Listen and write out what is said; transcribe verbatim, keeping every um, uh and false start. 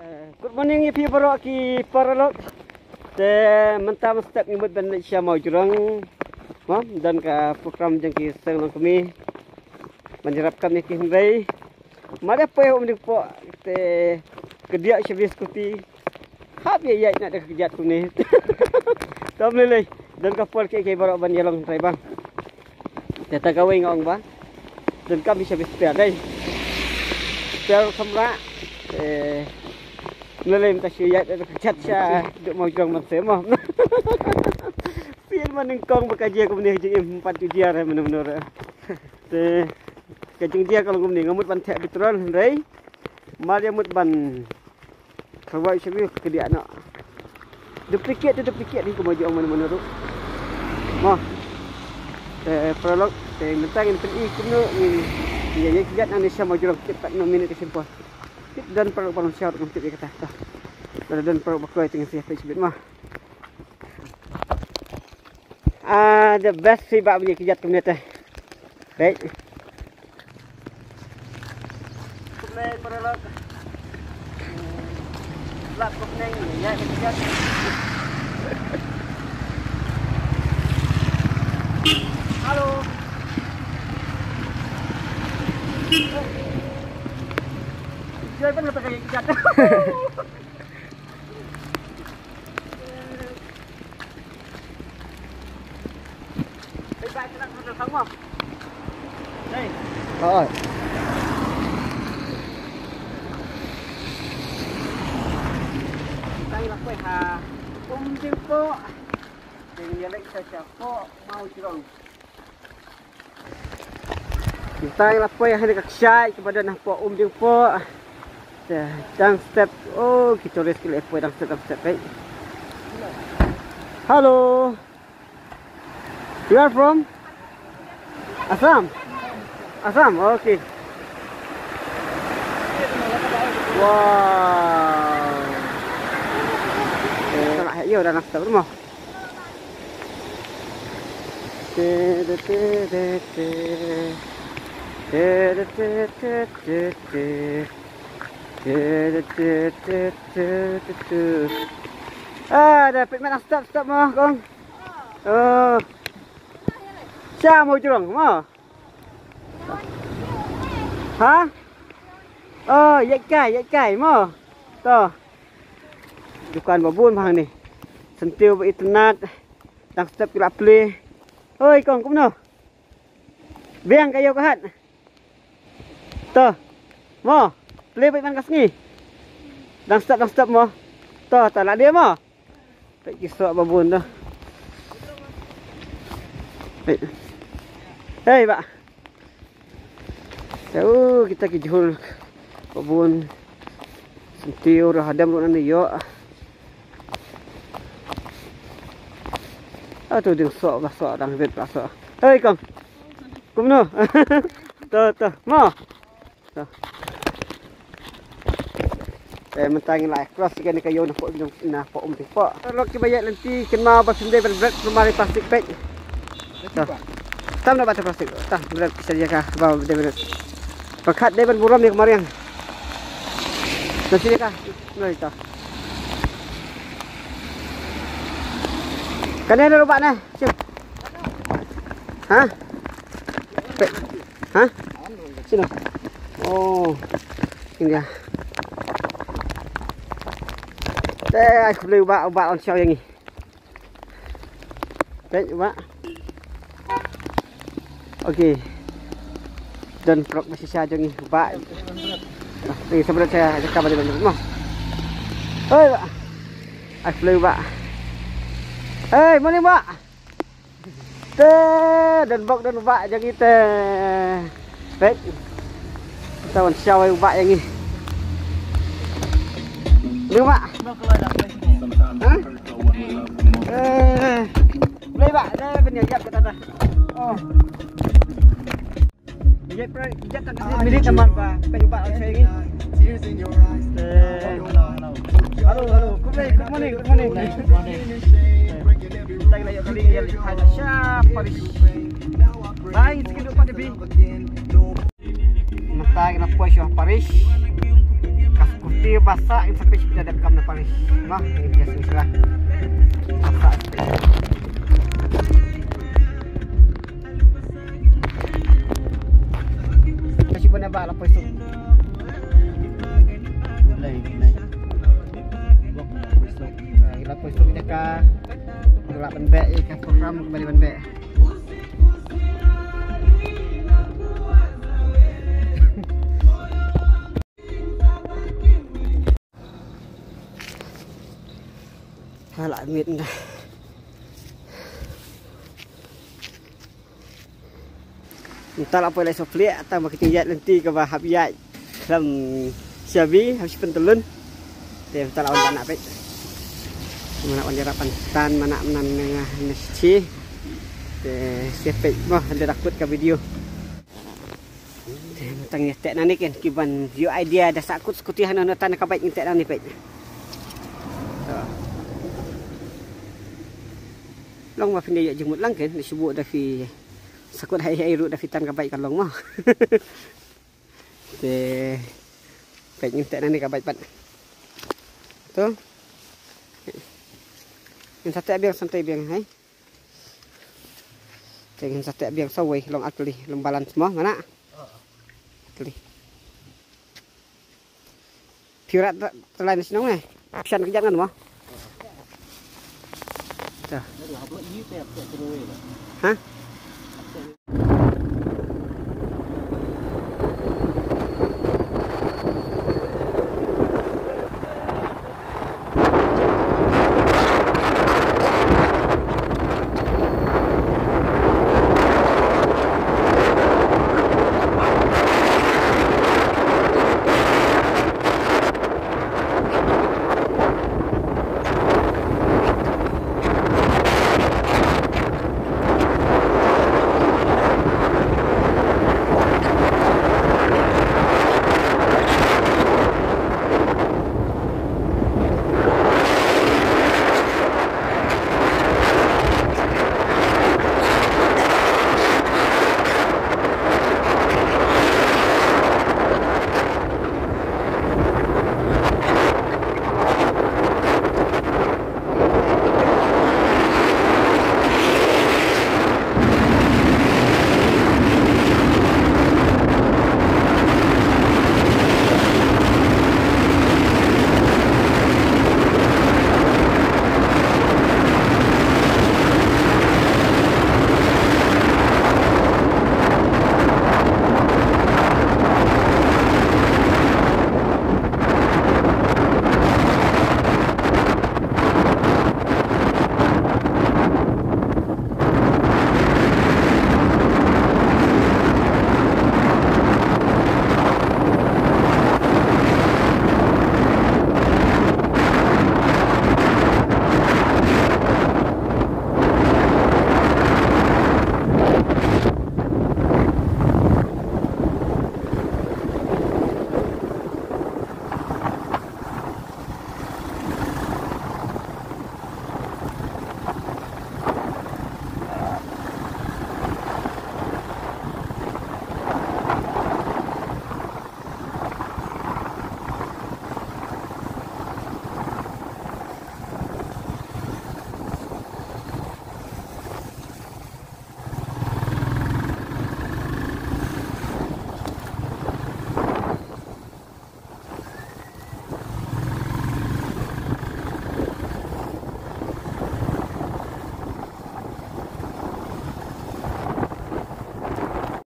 Good morning ïa phi baroh ki paralok. Te mynta mynstep ngi mut ban leit sha Mawjrong. Mo, don ka program jong ki seng longkmie ban ïarap kam ïa ki, hynrei mar ïa poi ha Umdingpoh te ka diah sha bri scooty. Hap ïa ïaid na da ka kjat kumne. To ym lei lei, don ka por kiei kiei baroh ban ïalong hynrei bang. Te ta kawei nga ong ba donkam hi sha bri spare dei. Spare samra. Eh, ym lei lei, mynta shu ïaid da ka kjat sha duh Mawjrong ban se mo. Phin ma nyngkong ba ka jia kumne, jingim pat ju jia re mano mano re. Te ka jingjia ka long kumne, nga mut ban theh petrol hynrei mar ïa mut ban kharwai sha bri ka diah noh. Duplicate tu duplicate hi, kumba ju ong mano mano ruh. Mo. Te paralok, te mynta ngin pyni kumno ngin ïa ïaid kjat nangne sha Mawjrong, kit pat nine minit ka shim por. Kit don paralok ban shaw ruh ngam tip ïa kata. Lada don paralok ba kloi te ngin sa ïa peit shibit mo. Ah, the best hi bah, ban ïaid kjat kumne te. Baik. Kumne paralok. Lap kumne ïaid kjat. Halo. Jai ban kata ïaid kjat. Oi. Tang la poi ha Umdingpoh. Ding ïa leit sha sha poh Mawjrong. Mynta ngi la poi ha kane ka kshaid kaba don hapoh Umdingpoh. Te dang step, oh, ki tourist ki la poi dang step, dang step, eh. Hello. You are from Assam? Assam, okay. Wow. Eh, ka la heh ïa u dang step mo. Ah, da peit met, stop, stop mo kong. Oh. Sha Mawjrong mo. Ha? Oh, ïaid kai, ïaid kai mo. To. Dukan ba bun bha hangne. Syntiew ba itynnad. Dang step ki la plie. Oi kong, kumno? Biang ka ïew ka hat. To. Mo, plie beit man ka sngi. Dang step, dang step mo. To, ta la dei mo. Peit ki soh ba bun to. Peit. Hei bah. Te, uh, kita ki jhur ba bun. Syntiew ruh hadem ruh nangne ïoh. Ah, to ding soh ba soh, dang rit ba soh. Hei kong. Kumno? To, to. Mo. To. Eh, mynta ngi la cross ïa kane ka ïew na poh, na poh Umdingpoh. Lok kiba ïaid lynti kynmaw ba phim dei ban bret namar plastik peit. To. Tam na ba ta plastik. Tam bret sa ïa ka ba dei bret. Ba khat dei ban burom ïa ka mariang. To sini ka. Noi to. Kane na ruh ba na. Sini. Ha? Pe-, ha? Sini. Oh. India. Te ai khublei u bah, u bah un shaw ïa ngi. Peit u bah. Okay. Don prok ba shisha jong ngi u bah. Ngi sa bret sha jaka ba dei ban bret mo. Oi bah. Ai khublei u bah. Hey, morning bah. Te don bok don u bah jong ngi te. Peit. Te wan shaw ïa u bah jong ngi. Ni u bah. Ha? Eh. Boleh bah, dah benar jap kata dah. Oh. Ijat pre, ijat tak kasi minit naman ba. Peit u bah wan shaw ïa ngi. Eh. Hello, hello. Good morning, good morning, good morning. Tang la ïa kali ïa li hai sha parish. Bye, sikit u bah Debbie. Mynta ngi la poi sha parish. Ka scooty Di basa in sampai sipit da kam na paris. Mah, ini biasa sila. Basa. Kasi ba na ba la pwesto? Lai, lai. Bok pwesto. Ah, ila pwesto ni ka. Ila ban be, eh, ka program kembali ban be. Hala mit nda. Nta la poi lai sopli, ta ma kiting yat lenti ka ba hap yat. Lam siabi, hap si pentelun. Te nta la wan anak pek. Mana wan jarap tan, mana menan nengah nesti. Te siapek mo, ada dakut ka video. Tang ïa tek nani ken ki ban view idea da sakut skuti hana na tan ka bike ngi tek nani pek. To. Long ma phin da ïa jingmut lang ken da shubu da phi sakut hai hai ruh da phi tan ka bike ka long ma. Te pek ngi tek nani ka bike pat. To. Ngi sa tek biang samtai biang hai. Te ngin sa tek biang sa wei long akli long balance mo mana. Akli. Piurat telan shnong eh. Pisan kejat ngan mo. Tuh. Ha?